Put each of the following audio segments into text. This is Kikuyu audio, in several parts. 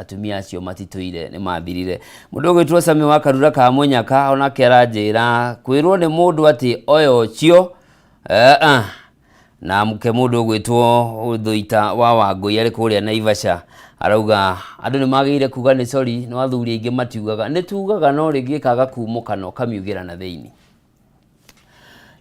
Atumia acio matitũire, nĩ mathirire. Mũndũ ũgwĩtwo Sami wa Karura ka Mũnyaka onake aranjĩra kwĩrwo nĩ mũndũ atĩ oya ũcio eh, ah. Na mũke mũndũ ũgwĩtwo Thũita wa Wangũi arĩ kũrĩa Naivasha arauga andũ nĩ magĩrĩire kuga nĩ sorry, no athuri aingĩ matiugaga. Nĩ tugaga no rĩngĩ ĩkaga kumũka na ũkamiugĩra na thĩinĩ.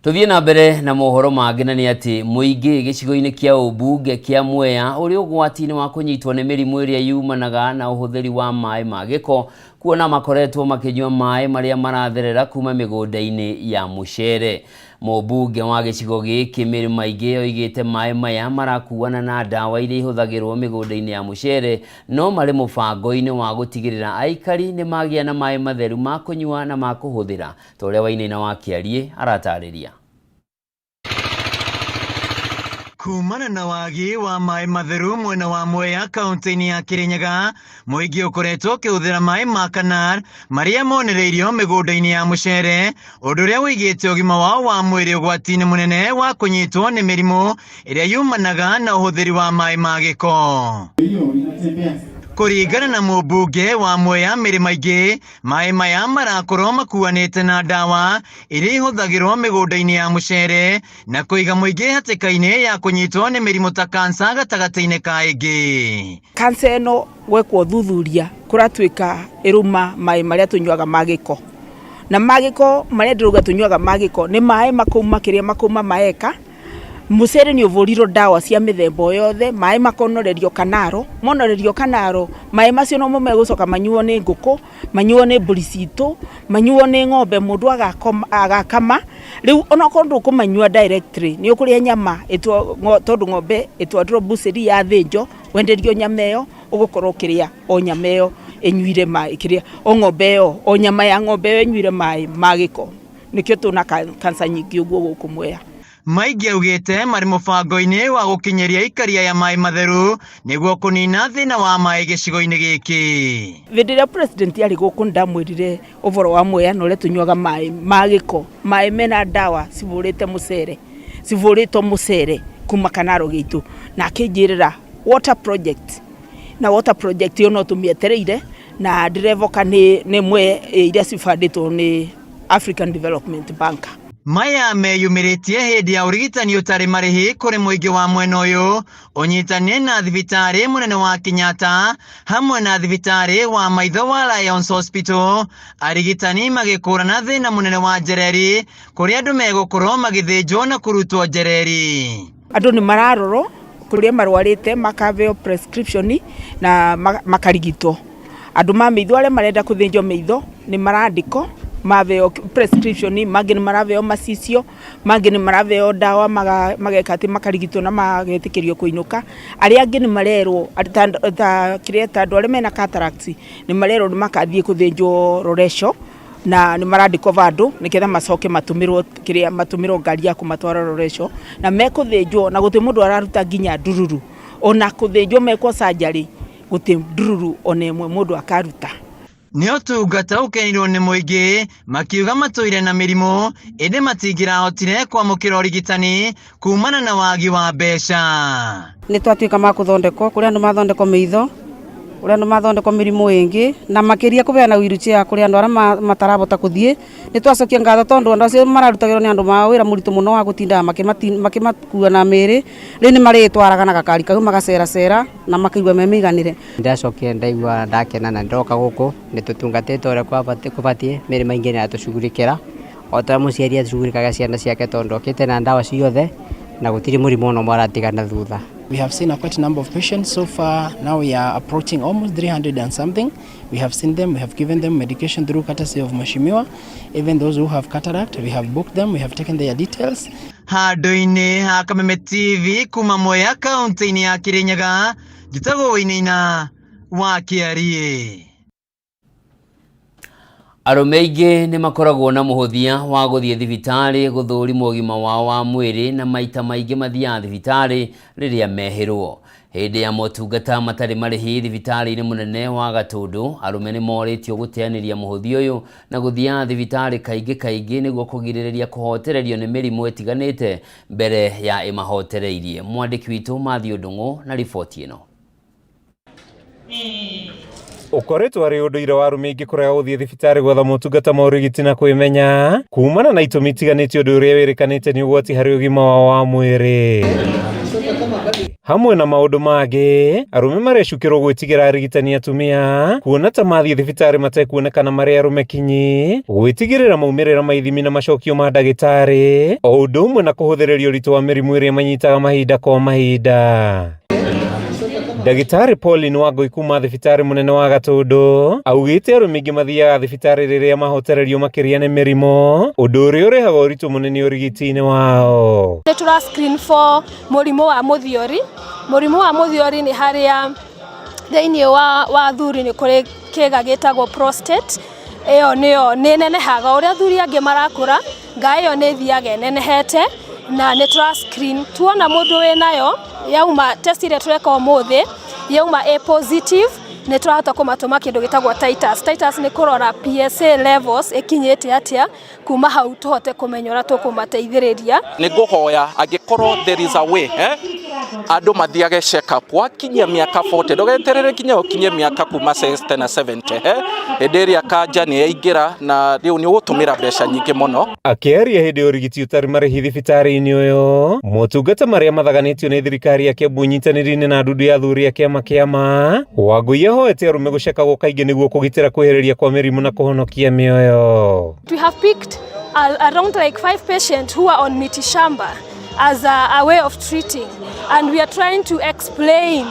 Tũthiĩ na mbere na mohoro mangĩ na nĩ atĩ mũingĩ gĩcigo-inĩ kĩa ũmbunge kĩa Mwea ũrĩ ũgwati-inĩ wa kũnyitwo nĩ mĩrimũ ĩrĩa yumanaga na ũhũthĩri wa maĩ ma gĩko kuona makoretwo makĩnyua maĩ marĩa maratherera kuma mĩgũnda-inĩ ya mũcere. Mũmbunge wa gĩcigo gĩkĩ Mary Maingĩ oigĩte maĩ maya marakuana na ndawa iria ihũthagĩrwo mĩgũnda-inĩ ya mũcere no marĩ mũbango-inĩ wa gũtigĩrĩra aikari nĩ magĩa na maĩ matheru ma kũnyua na ma kũhũthĩra ta ũrĩa Wainaina wa Kĩariĩ aratarĩria. Kumana na wagi wa maĩ matheru mwena wa Mwea kaunti-inĩ ya Kirinyaga, mũingĩ ũkoretwo ũkĩhũthĩra maĩ ma canal marĩa monereirio mĩgũnda-inĩ ya mũcere, ũndũ ũrĩa ũigĩte ũgima wao wa mwĩrĩ ũgwati-inĩ mũnene wa kũnyitwo nĩ mĩrimũ ĩrĩa yumanaga na ũhũthĩri wa maĩ ma gĩko. Kũringana na mũmbunge wa Mwea Mary Maingĩ, maĩ maya marakorwo makuanĩte na ndawa iria ihũthagĩrwo mĩgũnda-inĩ ya mũcere na kũiga mũingĩ hatĩka-inĩ ya kũnyitwo nĩ mĩrimũ ta kansa gatagatĩ-inĩ ka ĩngĩ. Kansa ĩno gwekwo ũthuthuria kũratuĩka ĩrauma maĩ marĩa tũnyuaga ma gĩko. Na ma gĩko marĩa ndĩrauga tũnyuaga ma gĩko nĩ maĩ makauma kĩrĩa makauma maeka, mũcere nĩ ũbũrirwo ndawa cia mĩthemba o yothe, maĩ makonorerio kanaro, monorerio kanaro, maĩ macio nomo megũcoka manyuo nĩ ngũkũ, manyuo nĩ mbũri citũ, manyuo nĩ ng'ombe mũndũ agakama, rĩu onokorwo ndũkũmanyua directly nĩ ũkũrĩa nyama tondũ ng'ombe ĩtwarirwo mbucĩri yathĩnjwo, wenderio nyama ĩyo, ũgũkorwo ũkĩrĩa o nyama ĩyo ĩnyuire maĩ kĩrĩa, o ng'ombe ĩyo, o nyama ya ng'ombe ĩyo ĩnyuire maĩ ma gĩko. Nĩkĩo twĩna cancer nyingĩ ũguo gũkũ Mwea. Maingi augĩte marĩ mũbango-inĩ wa gũkinyĩria aikari aya maĩ matheru nĩguo kũnina thĩna wa maĩ gĩcigo-inĩ gĩkĩ. Hĩndĩ ĩrĩa president arĩ gũkũ nĩ ndamwĩrire ũboro wa Mwea na ũrĩa tũnyuaga maĩ ma gĩko, maĩ mena ndawa cibũrĩte mũcere, cibũrĩtwo mũcere kuma kanaro gitũ, na akĩnjĩrĩra water project, na water project ĩyo no tũmĩetereire na ndĩrevoka nĩ ĩmwe iria cibandĩtwo nĩ African Development Bank. Maya meyumĩrĩtie hĩndĩ ya ũrigitani ũtarĩ marĩhi kũrĩ mũingĩ wa mwena ũyũ ũnyitanĩre na thibitarĩ mũnene wa Kenyatta hamwe na thibitarĩ wa maitho wa Lions Hospital, arigitani magĩkũrana thĩna mũnene wa njereri kũrĩa andũ megũkorwo magĩthĩnjwo na kũrutwo njereri. Andũ nĩ mararorwo kũrĩa marwarĩte makaheo prescription na makarigitwo. Andũ ma maitho arĩa marenda kũthĩnjwo maitho nĩ marandĩkwo maheo prescription, mangĩ nĩ maraheo macicio, mangĩ nĩ maraheo ndawa mageka atĩ makarigitwo na magetĩkĩrio kũinũka. Arĩa angĩ nĩ marerwo ta kĩrĩa ta andũ arĩa mena cataract nĩ marerwo nĩ magathiĩ kũthĩnjwo Loresho na nĩ marandĩkwo vandũ nĩgetha macoke matũmĩrwo kĩrĩa matũmĩrwo ngari ya kũmatwara Loresho na mekũthĩnjwo na gũtirĩ mũndũ araruta nginya ndururu. Ona kũthĩnjwo mekwo surgery gũtirĩ ndururu ona ĩmwe mũndũ akaruta. Nĩ ũtungata ũkenirwo nĩ mũingĩ makiuga matũire na mĩrimũ ĩndĩ matingĩrahotire kwamũkĩra ũrigitani kumana na wagi wa mbeca. Nĩ twatuĩka ma kũthondekwo, kũrĩ andũ mathondekwo maitho, kũrĩ andũ mathondekwo mĩrimũ ĩngĩ, na makĩria kũbeana wheelchair kũrĩ andũ arĩa matarabota kũthiĩ. Nĩ twacokia ngatho tondũ andũ acio mararutagĩrwo nĩ andũ mao wĩra mũritũ mũno wa gũtindaga makĩmakua na mĩĩrĩ, rĩu nĩ marĩtwaraga na gakari kau magaceracera na makaigua me maiganĩre. Ndacokire ndaigua ndakena na ndoka gũkũ nĩ tũtungatĩtwo ũrĩa kũbatiĩ, mĩrĩ maingĩ nĩ yatũcugurĩkĩra o ta ũrĩa mũciari acugurĩkaga ciana ciake tondũ okĩte na ndawa ciothe na gũtirĩ mũrimũ ona ũmwe aratiga na thutha. We have seen a quite a number of patients so far. Now we are approaching almost 300 and something. We have seen them, we have given them medication through courtesy of Mheshimiwa. Even those who have cataract, we have booked them, we have taken their details. Handũ-inĩ ha Kameme TV kuma Mwea kaunti-inĩ ya Kirinyaga, njĩtagwo Wainaina wa Kĩariĩ. Arũme aingĩ nĩ makoragwo na mũhũthia wa gũthiĩ thibitarĩ gũthũrimwo ũgima wao wa mwĩrĩ na maita maingĩ mathiaga thibitarĩ rĩrĩa mehĩrwo. Hĩndĩ ya motungata matarĩ marĩhi thibitarĩ-inĩ mũnene wa Gatũndũ, arũme nĩ morĩtio gũteanĩria mũhũthia ũyũ na gũthiaga thibitarĩ kaingĩ kaingĩ nĩguo kũgirĩrĩria kũhotererio nĩ mĩrimũ ĩtiganĩte mbere ya ĩmahotereirie. Mwandĩki witũ Matthew Ndung'u na riboti ĩno. Ũkoretwo arĩ ũndũire wa arũme aingĩ kũrega gũthiĩ thibitarĩ gwetha motungata ma ũrigiti na kwĩmenya kumana na itũmi itiganĩte, ũndũ ũrĩa wĩrĩkanĩte nĩ ũgwati harĩ ũgima wao wa mwĩrĩ. Hamwe na maũndũ mangĩ, arũme marecukĩrwo gwĩtigĩra arigitani atumia kuona ta mathiĩ thibitarĩ matekuonekana marĩ arũme kinyi, gwĩtigĩrĩra maumĩrĩra ma ithimi na macokio ma ndagĩtarĩ, o ũndũ ũmwe na kũhũthĩrĩria ũritũ wa mĩrimũ ĩrĩa manyitaga mahinda kwa mahinda. Ndagĩtarĩ Pauline Wangũi kuma thibitarĩ mũnene wa Gatũndũ augĩte arũme aingĩ mathiaga thibitarĩ rĩrĩa mahotererio makĩria nĩ mĩrimũ, ũndũ ũrĩa ũrehaga ũritũ mũnene ũrigiti-inĩ wao. Nĩ tũra screen for mũrimũ wa mũthiori. Mũrimũ wa mũthiori nĩ harĩa thĩinĩ wa athuri nĩ kũrĩ kĩga gĩtagwo prostate, ĩyo nĩyo nĩ ĩnenehaga ũrĩa athuri angĩ marakũra, nga ĩyo nĩ ĩthiaga ĩnenehete na nĩ tũra screen tuona mũndũ wĩnayo yauma test ĩrĩa tũreka ũmũthĩ yauma ĩ positive nĩ tũrahota kũmatũma kĩndũ gĩtagwo titus. Titus nĩ kũrora PSA levels ĩkinyĩte atĩa, kuma hau tũhote kũmenya ũrĩa tũkũmateithĩrĩria. Nĩ ngũhoya angĩkorwo there is a way andũ mathiage check up wakinyia mĩaka 40, ndũgeterere nginya ũkinye mĩaka kuma 60 na 70, hĩndĩ ĩrĩa kanja nĩ yaingĩra na rĩu nĩ ũgũtũmĩra mbeca nyingĩ mũno. Akĩaria hĩndĩ ya ũrigiti ũtarĩ marĩhi thibitarĩ-inĩ ũyũ, motungata marĩa mathaganĩtio nĩ thirikari ya Kiambu nyitanĩri-inĩ na ndundu ya athuri a kĩama kĩa ma, Wangũi ahoete arũme gũcekagwo kaingĩ nĩguo kũgitĩra kwĩhĩrĩria kwa mĩrimũ na kũhonokia mĩoyo. We have picked around like 5 patients who are on mitishamba as a way of treating, and we are trying to explain.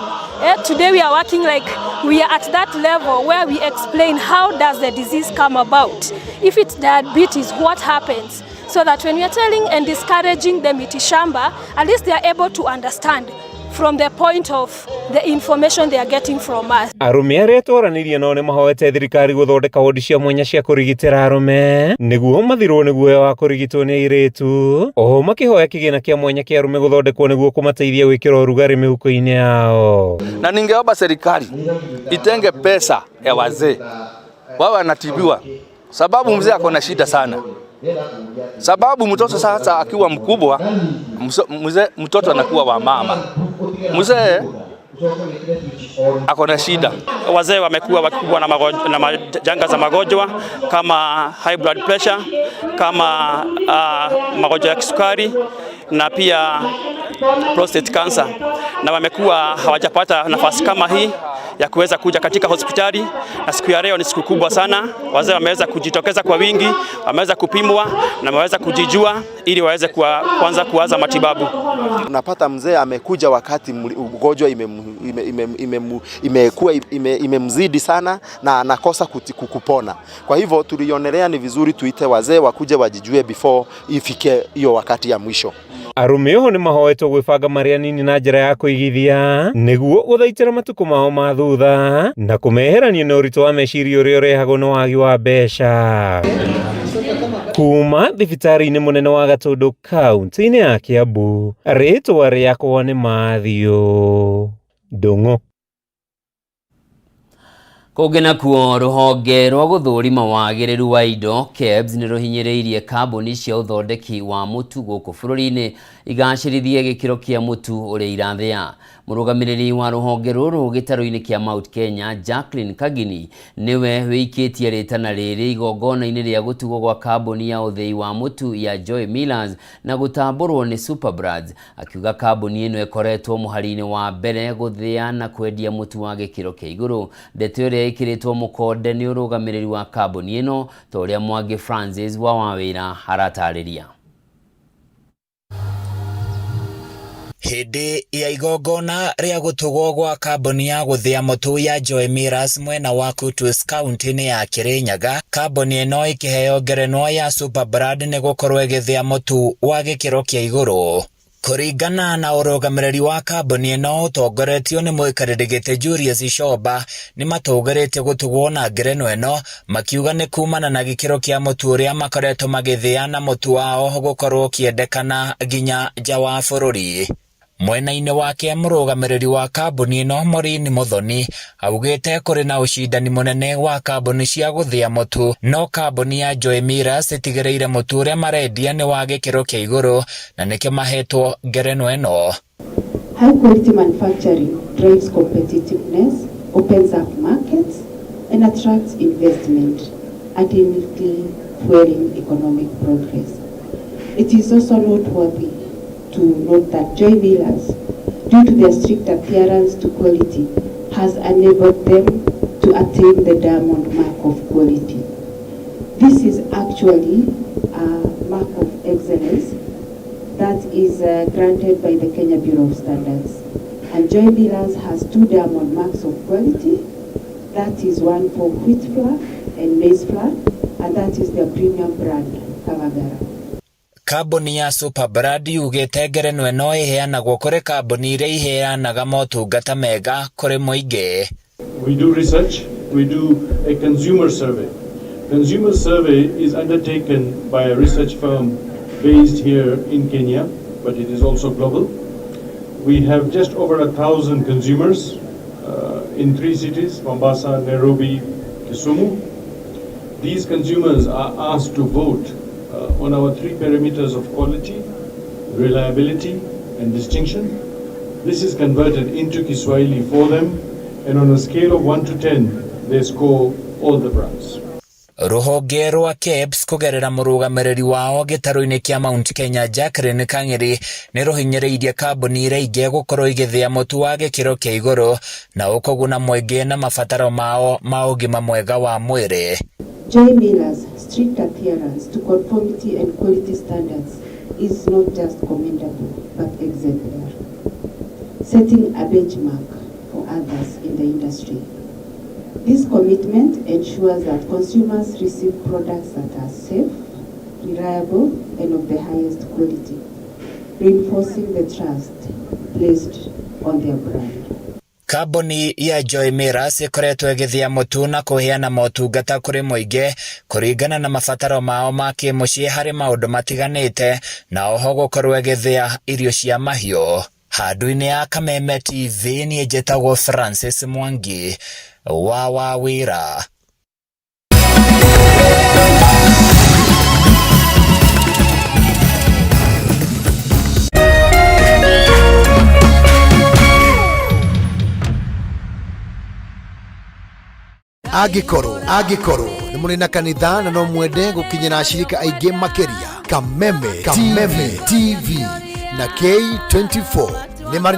Today we are working like we are at that level where we explain how does the disease come about. If it's diabetes, what happens? So that when we are telling and discouraging the mitishamba, at least they are able to understand from the point of the information they are getting from us. Arũme arĩa twaranĩirie nao nĩ mahoete thirikari gũthondeka wodi cia mwanya cia kũrigitĩra arũme nĩguo mathirwo nĩ guoya wa kũrigitwo nĩ airĩtu, oho makĩhoya kĩgĩna kĩa mwanya kĩa arũme gũthondekwo nĩguo kũmateithia gwĩkĩra ũrugarĩ mĩhuko-inĩ yao. Na ningeomba serikali itenge pesa ya wazee wawe wanatibiwa, sababu mzee ako na shida sana, sababu mtoto sasa akiwa mkubwa, mzee mtoto anakuwa wa mama, mzee ako na shida. Wazee wamekuwa wakikumbwa na majanga za magonjwa kama high blood pressure, kama magonjwa ya kisukari na pia prostate cancer, na wamekuwa hawajapata nafasi kama hii ya kuweza kuja katika hospitali, na siku ya leo ni siku kubwa sana. Wazee wameweza kujitokeza kwa wingi, wameweza kupimwa na wameweza kujijua ili waweze kuanza kuanza matibabu. Unapata mzee amekuja wakati ugonjwa imekuwa imemzidi sana na anakosa kupona. Kwa hivyo tulionelea ni vizuri tuite wazee wakuje wajijue before ifike hiyo wakati ya mwisho. Arũme oho nĩ mahoetwo gwĩbanga marĩ anini na njĩra ya kũigithia nĩguo gũthaitĩra matukũ mao ma thutha na kũmeherania na ũritũ wa meciria ũrĩa ũrehagwo nĩ wagi wa mbeca. Kuma thibitarĩ-inĩ mũnene wa Gatũndũ kaunti-inĩ ya Kiambu, rĩtwa rĩakwa nĩ Mathiũ Ndung'u. Kũngĩ nakuo rũhonge rwa gũthũrima wagĩrĩru wa indo KEBS nĩ rũhinyĩrĩirie kambuni cia ũthondeki wa mũtu gũkũ bũrũri-inĩ igacĩrithie gĩkĩro kĩa mũtu ũrĩa irathĩa. Mũrũgamĩrĩri wa rũhonge rũrũ gĩtarũ-inĩ kĩa Mount Kenya Jacqueline Kagini nĩwe wĩikĩtie rĩtana rĩrĩ igongona-inĩ rĩa gũtugwo gwa kambuni ya ũthĩi wa mũtu ya Joy Millers na gũtambũrwo nĩ Superbrands, akiuga kambuni ĩno ĩkoretwo mũhari-inĩ wa mbere gũthĩa na kwendia mũtu wa gĩkĩro kĩa igũrũ. Ndeto ĩrĩa ĩkĩrĩtwo mũkonde nĩ ũrũgamĩrĩri wa kambuni ĩno ta ũrĩa Mwangi Francis wa Wawĩra aratarĩria. Hĩndĩ ya igongona rĩa gũtugwo gwa kambuni ya gũthĩa mũtu ya Joy Millers mwena wa Kutus kaunti-inĩ ya Kirinyaga, kambuni ĩno ĩkĩheo ngerenwa ya Superbrand nĩ gũkorwo ĩgĩthĩa mũtu wa gĩkĩro kĩa igũrũ. Kũringana na ũrũgamĩrĩri wa kambuni ĩno ũtongoretio nĩ mũikarĩri gĩtĩ Julius Shoba, nĩ matũgĩrĩtie gũtugwo na ngerenwa ĩno makiuga nĩ kumana na gĩkĩro kĩa mũtu ũrĩa makoretwo magĩthĩa na mũtu wao gũkorwo ũkĩendekana nginya nja wa bũrũri. Mwena-inĩ wake mũrũgamĩrĩri wa kambuni ĩno Maureen Muthoni augĩte kũrĩ na ũcindani mũnene wa kambuni cia gũthĩa mũtu, no kambuni ya Joy Millers ĩtigĩrĩire mũtu ũrĩa marendia nĩ wa gĩkĩro kĩa igũrũ na nĩkĩo mahetwo ngerenwa ĩno. High quality manufacturing drives competitiveness, opens up markets, and attracts investment, ultimately fueling economic progress. It is also noteworthy to note that Joy Millers, due to their strict adherence to quality, has enabled them to attain the diamond mark of quality. This is actually a mark of excellence that is granted by the Kenya Bureau of Standards. And Joy Millers has 2 diamond marks of quality. That is one for wheat flour and maize flour, and that is their premium brand, Kavagara. Kambuni ya Superbrand yugĩte ngerenwa ĩno ĩheanagwo kũrĩ kambuni iria iheanaga motungata mega kũrĩ mũingĩ. We do research, we do a consumer survey. Consumer survey is undertaken by a research firm based here in Kenya, but it is also global. We have just over 1,000 consumers in 3 cities, Mombasa, Nairobi, Kisumu. These consumers are asked to vote on our 3 parameters of quality, reliability, and distinction. This is converted into Kiswahili for them, and on a scale of 1 to 10, they score all the brands. Rũhonge rwa KEBS kũgerera mũrũgamĩrĩri wao gĩtarũ-inĩ kĩa Mount Kenya Jacqueline Kang'eri nĩ rũhinyĩrĩirie kambuni iria ingĩ gũkorwo igĩthĩa mũtu wa gĩkĩro kĩa igũrũ na ũkũguna mũingĩ na mabataro mao ma ũgima mwega wa mwĩrĩ. Joy Millers' strict adherence to conformity and quality standards is not just commendable but exemplary, setting a benchmark for others in the industry. This commitment ensures that consumers receive products that are safe, reliable, and of the highest quality, reinforcing the trust placed on their brand. Kambuni ya Joy Millers ĩkoretwo ĩgĩthĩa mũtu na kũheana motungata kũrĩ mũingĩ kũringana na mabataro mao ma kĩmũciĩ harĩ maũndũ matiganĩte na oho gũkorwo ĩgĩthĩa irio cia mahiũ. Handũ-inĩ ya Kameme TV niĩ njĩtagwo Francis Mwangi wa Wawĩra. Angĩkorwo nĩ mũrĩ na kanitha na no mwende gũkinyĩra ashirika aingĩ makĩria, Kameme TV na K24 nĩ marĩ na